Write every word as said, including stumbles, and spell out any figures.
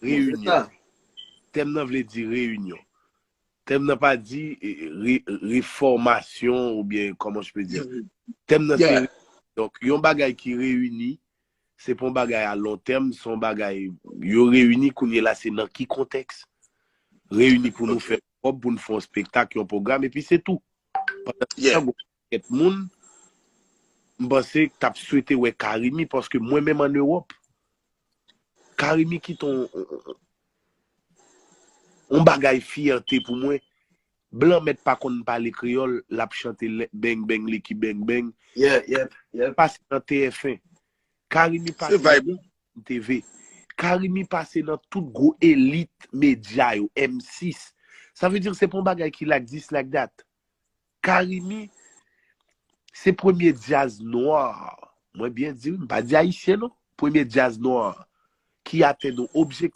Reyinyon. Tèm nan vle di reyinyon. Tèm nan pa di eh, re, refòmasyon oubyen kòman je peux dire. Tèm nan se donk yon bagay ki reyini, se pa yon bagay a lon tèm, se yon bagay yo reyini kounye la se nan ki kontèks. Reyini pou nou fè kòb, pou nou fè yon spektak, yon pwogram epi se tou. Pandan se tan gon pakèt moun m panse k t ap swete wè Carimi paske mwen menm an Ewòp Carimi kite yon yon bagay fyète pou mwen. Blan mèt pa konn pale kreyòl, l ap chante beng beng li ki beng beng. Yeah, yeah, yeah. Pase nan T F un. Carimi pase nan T V. Carimi pase nan tout gwo elit medya yo, M six. Sa vle di se pa yon bagay ki like this, like that. Carimi se premye djaz nwa, mwen byen di wi, m pa di ayisyen non, premye djaz nwa ki atenn yon objektif.